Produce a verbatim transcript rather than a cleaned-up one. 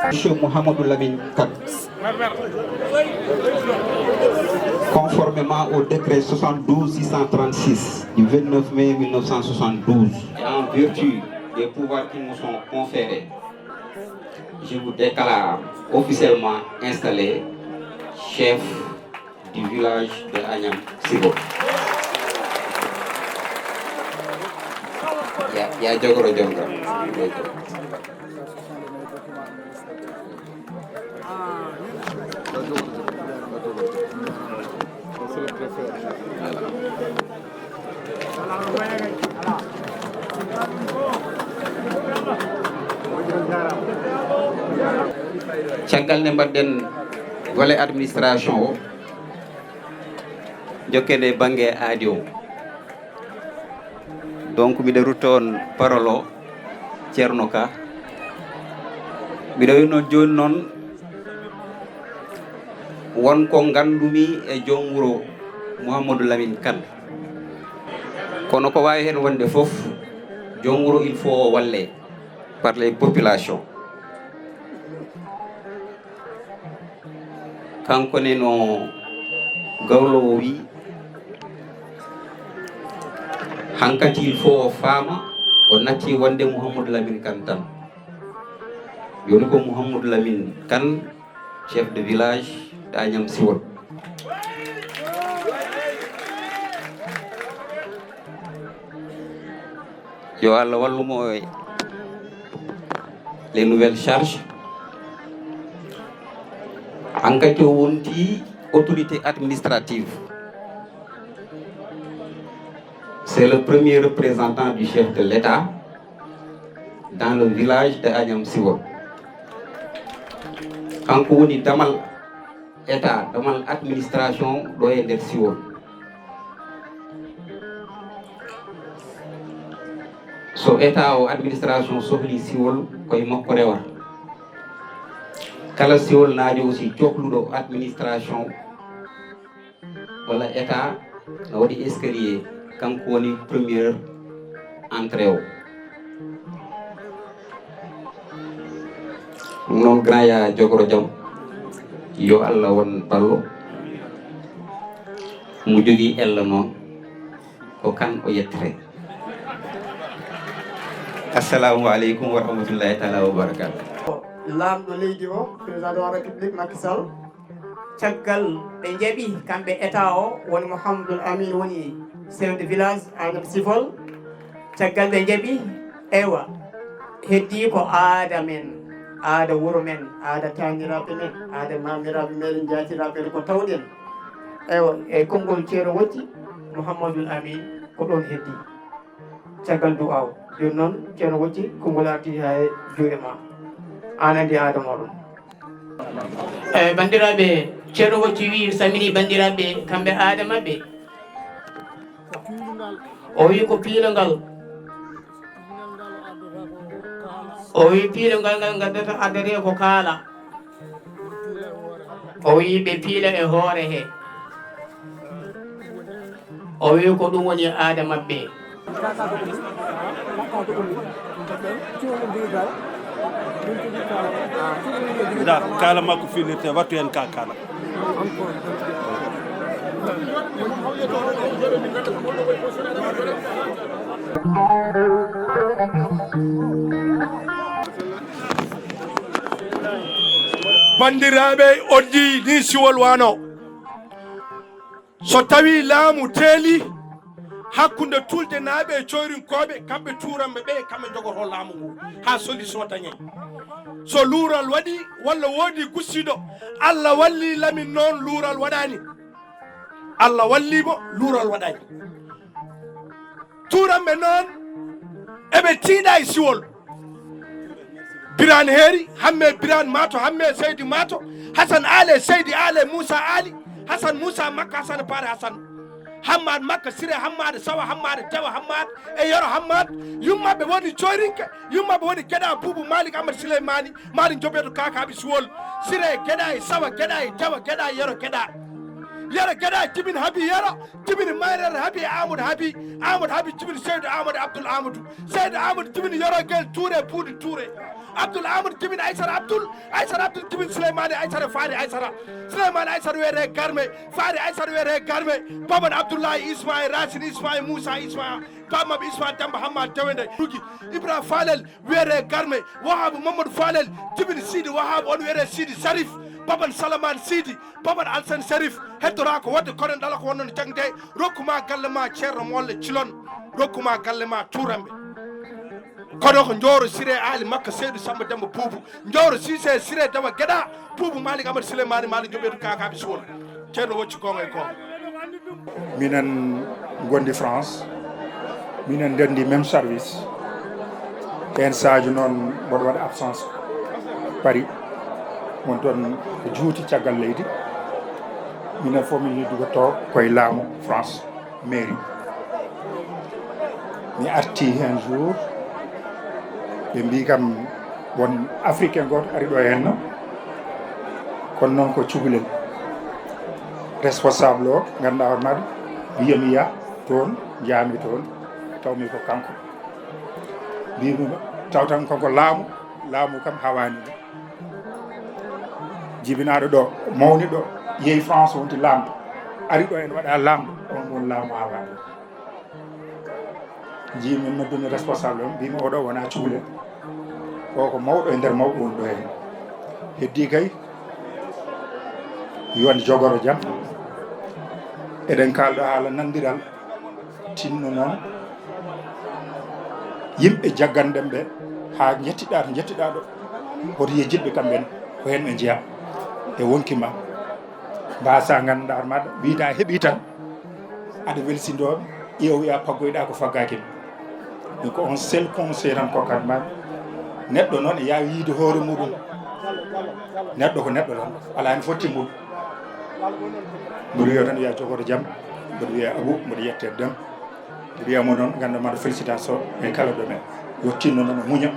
Monsieur Mouhamadou Lamine Kane. Conformément au décret soixante-douze six cent trente-six du vingt-neuf mai mille neuf cent soixante-douze, et en vertu des pouvoirs qui me sont conférés, je vous déclare officiellement installé chef du village de Agnam Sibo. Ya, ya jogoro jonga. Caggal nde mbaɗɗen volet administration o, jokken e bannge aadi o. Donc, miɗo rutta on parole o, Ceerno Ka. Miɗo wiya noon jooni noon, won ko nganndumi e joom wuro Mouhamadou Lamine Kane. Kono ko waawi heen wonde fof, joom wuro il faut o walle par les populations. Kanko ne no gawlo o wi, hankati il faut o faama, o natti wonde Mouhamadou Lamine Kane tan. Joni ko Mouhamadou Lamine Kane, chef de village de Agnam Siwol. Yo Allah wallu mo e les nouvelles charges. Hankati o wonti autorité administrative. C'est le premier représentant du chef de l'État dans le village de Agnam Siwol. Kanko woni damal État, damal administration ɗo e nder Siwol. So État o administration sohli Siwol, koye makko rewata. Kala Siwolnaajo aussi cohluɗo administration walla État no waɗi escalier, kanko woni première entrée o. Ɗum noon, grand, ya jogoro jam, yo Allah won ballo. Mo jogii ella noon, ko kan o yettere. Assalamu aleykum wa rahmatullahi taala wa barakatuh. Laamɗo leydi o, président de la République Macky Sall, caggal ɓe njaɓi kamɓe État o, woni Mouhamadoul Amine woni chef de village Agnam Siwol. Caggal ɓe njaɓi, eywa, heddii ko aada men, aada wuro men, aada taaniraaɓe men, aada maamiraaɓe meɗen, njaatiraaɓe men, ko tawɗen. Eywa, e konngol Ceerno Wocci, Mouhamadoul Amine, ko ɗoon heddii. Caggal du'aaw, jooni noon, Ceerno Wocci, konngol arti haa e juuɗe ma. Aan anndi aada mooɗon. Eey, banndiraaɓe, Ceerno Wocci wiyi, salmini banndiraaɓe, kamɓe aada maɓɓe. O wiyi ko piilongal. O wiyi piilongal ngal ngaddata, addete ko kaala. O wiyi ɓe piila e hoore he. O wiyi ko ɗum woni aada maɓɓe. Da kaala makko filirte, wattu hen ka kaala. Banndiraaɓe, on njii ni Siwol wano. So tawii laamu teeli hakkunde Tuldenaaɓe e Coyrinkooɓe, kamɓe tuuranɓe ɓe, kamɓe njogotoo laamu ngu haa solution dañee. So luural waɗi walla woodi gussiiɗo, Allah wallii Lamin noon, luural waɗaani. Allah wallii mo, luural waɗaani. Tuuranɓe noon, eɓe tiiɗa e Siwol. Birane Heeri, Hamme Birane Mato, Hamme Seydi Mato, Hasan Ale, Seydi Ale, Moussa Ali, Hasan Moussa Makka, Hasan Paare Hasan, Hammad Makka, Sire Hammad, Sawa Hammad, Tewa Hammad, e Yoro Hammad. Yummaɓe woni Coyrinke, yummaɓe woni Geɗa, Buubu Malik Ahmad Suleymani, Malik Jobeeɗo Kakaɓe Suwol, Sire Geɗa e Sawa Geɗa e Tewa Geɗa e Yoro Geɗa. Yoro Geɗa jibin Habi Yoro, jibini Mayre Habi, Amadou Habi, Amadou Habi jibini Seydi Amadou Abdoul Amadou. Seydi Amadou jibini Yoro Gel Touré, Puudi Touré. Abdoul Amadou jibini Aysara Abdoul, Aysara Abdoul jibini Souleymane Aysara, Fari Aysara. Souleymane Aysara wiyetee Garme, Fari Aysara wiyetee Garme. Baban Abdoulaye Ismaïl, Racine Ismaïl, Moussa Ismaïl, Bamam Ismaïl, Demba Hamma Dewende. Rugi Ibra Falel wiyetee Garme. Wahabu Mamadou Falel jibini Sidi Wahabu, on wiyetee Sidi Sarif. Baban Salamane Sidi, Baban Alsan Sarif. Heddoraa ko waɗde kono ɗala ko wonno no jaŋde. Rokkuma galle ma Ceerno Molle Cilon. Rokkuma galle ma Tuuramɓe. Kono ko Njooro Sire Ali Makka Seydu Samba Demba Buubu. Njooro Sise Sire Dawa Geɗa. Buubu Malik Amadou Suleymani Malik Jobeedu Kakaɓe Suwol. Ceerno Wocci Gonga e Gonga. Minen gondi France, minen ndendi même service. Ɓen saaju noon mboɗo waɗa absence Paris, won toon ko juuti caggal leydi. Minen fof min liggotoo koye laamu France, mairie. Mi arti heen jour, ɓe mbii kam won Africain gooto ari ɗo heen, kono noon ko cukalel. Responsable o, ngannduɗaa hoore maaɗa, wiyami yah toon, njaami toon, tawmi ko kanko. Mbimi taw tan kanko laamu, laamu kam hawaani mo. Jibinaaɗo ɗo, mawni ɗo, yehi France wonti laamɗo, ari ɗo ene waɗa laamɗo, on won laamu hawaani. Njii min noddumi responsable on, mbimi oɗo wona cuule, o ko mawɗo e nder mawɓe won ɗo heen. Heddi kay, yo on jogoro jam. Eɗen kaalɗo haala nandiral, tinno noon. Yimɓe jagganɗen ɓe haa njettiɗaa to njettiɗaa ɗo, hoto yejjitɓe kamɓe ne, ko heen ɓe njeyaa e wonki ma. Mbasa ngannduɗaa hoore maaɗa, wiyda a heɓii tan, aɗa welsindooɓe, ƴeew wiya paggoyɗaa ko faggaaki ma. Ɗum ko on seul conseil tan kokkat ma. Neɗɗo noon e yaawi yiide hoore muɗum. Neɗɗo ko neɗɗo tan, alaa heen fotti mum. Mboɗo wiya tan yo a jogoto jam, mboɗo wiya Abou, mboɗo yette Dem. Mboɗo wiya mo noon, nganndu ma félicitation e kala ɗo men. Yo tinno noon o muña.